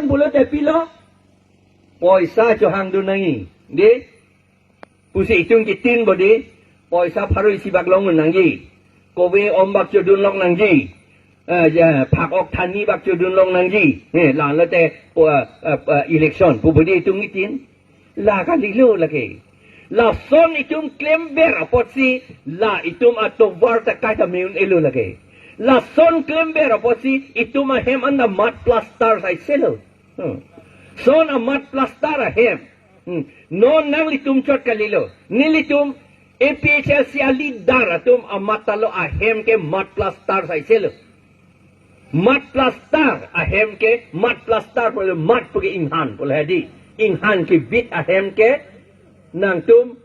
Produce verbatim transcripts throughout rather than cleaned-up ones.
Pulote pilo, poisa chohangdun nangji. Dei, pusi itum kitin bodi, poisa pharo isi bak long nangji. Kove om bak chodun long nangji. Eh, ya, phak ok thani bak chodun long nangji. Eh, la lote, po, eh, eh, eh, election pu bodi itum kitin. La kalilo lake. Lason itum klember apotsi, la itum atovar ta kaita me-un-elo lake. Lason klember apotsi, itum ahem anta mud plaster saiselo. Hmm. Son a mud plaster ahem. Hmm. Non nanglitum chot kalilo. Nelitum A P H L C a leader atum amatalo ahem ke mud plaster saiselo. Mud plaster ahem ke, mud plaster pulo, mud puke inghan pulo hedi. Inghan kebit ahem ke nangtum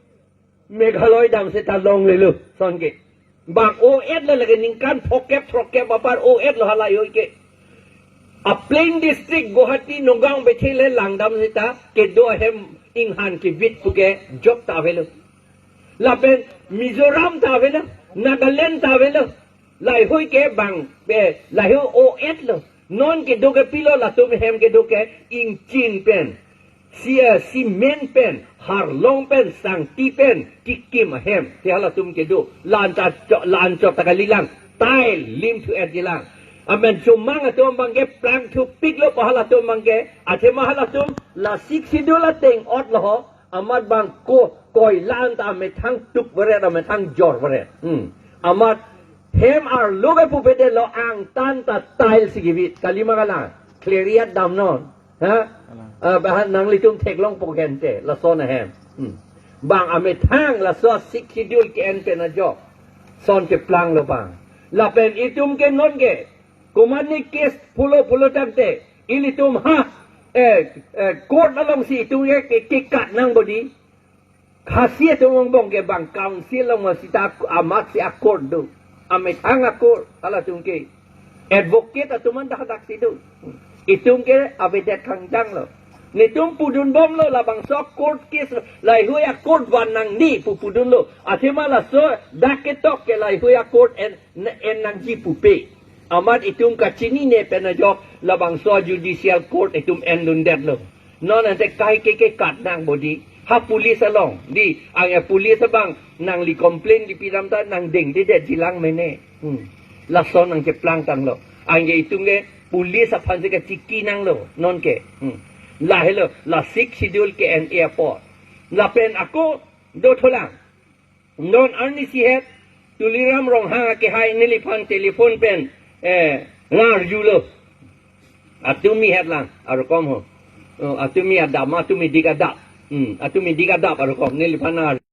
Meghalaya dam seta longlelo son ke. Bang o-et lo lake, ningkan phokep throkep apar o-et lo halahei ke. A plain district Guwahati, Nagaon, Bethel le langdam seta kedo ahem inghan kebit puke jok ta avelo. Lapen Mizoram ta avelo, Nagaland ta avelo. Laheihui ke bang, eh, laheihui o-et lo. Non kedo ke pilo, latum hem kedo ke ingchin pen, si, eh, cement pen, harlong pen, sangti pen, kikim ahem. Te halatum kedo. La-an ta cho-, la-an chot ta kalilang. Tile lim thu-et jilang. Amen chomang atum bang ke plangthupiklo pu halatum bang ke. Athema halatum la Sixth Schedule ateng ot lo ho. Amat bang ko, koila anta amethang tuk varet, amethang jor varet. Hmm. Amat hem arlo ke pupedetlo, angtan ta tile si kebit. Kalima kalang. Kleriat damnon. Ha? Kalang. Ah, bahan nanglitum theklongpo kente, lason ahem. Hmm. Bang amethang laso Sixth Schedule ke-en pen ajok. Son keplanglo bang. Lapen itum ke non ke. Komatne case pulo pulo tangte, ilitum ha, eh, eh, court alongsi itum ke, ke, kekat nang bodi. Khasi atum angbong ke bang council along masita amatsi a-court do. Amethang a-court, halatum ke. Advocate atum an dak daksi do. Itum ke avedet khangdang lo. Netum pudunbomlo labangso court case, laheihui a-court van nangji pu pudunlo. Athema laso dak ketok ke laheihui a-court en, en nangji pupe. Amat itum kachinine pen ajok labangso judicial court itum endundetlo. Non ante kaike kekat nang bodi. Ha police along. Dei, ang ya police abang nangli complain di piram ta nangdengdedet jilang mene. Hmm. Lason nangkeplang tanglo. Ang ya itum ke police aphansi kachiki nanglo. Non ke. Hmm. Lahelo, la Sixth Schedule ke-en apot. Lapen ako dothulang. Non arnisi het, Tuliram Ronghang akehai neliphan telephone pen, eh, ngarjulo. Atumi het lang, arokom ho. Oh, atumi adap, atumi dik adap. Hmm, atumi dik adap arokom, neliphan ngar-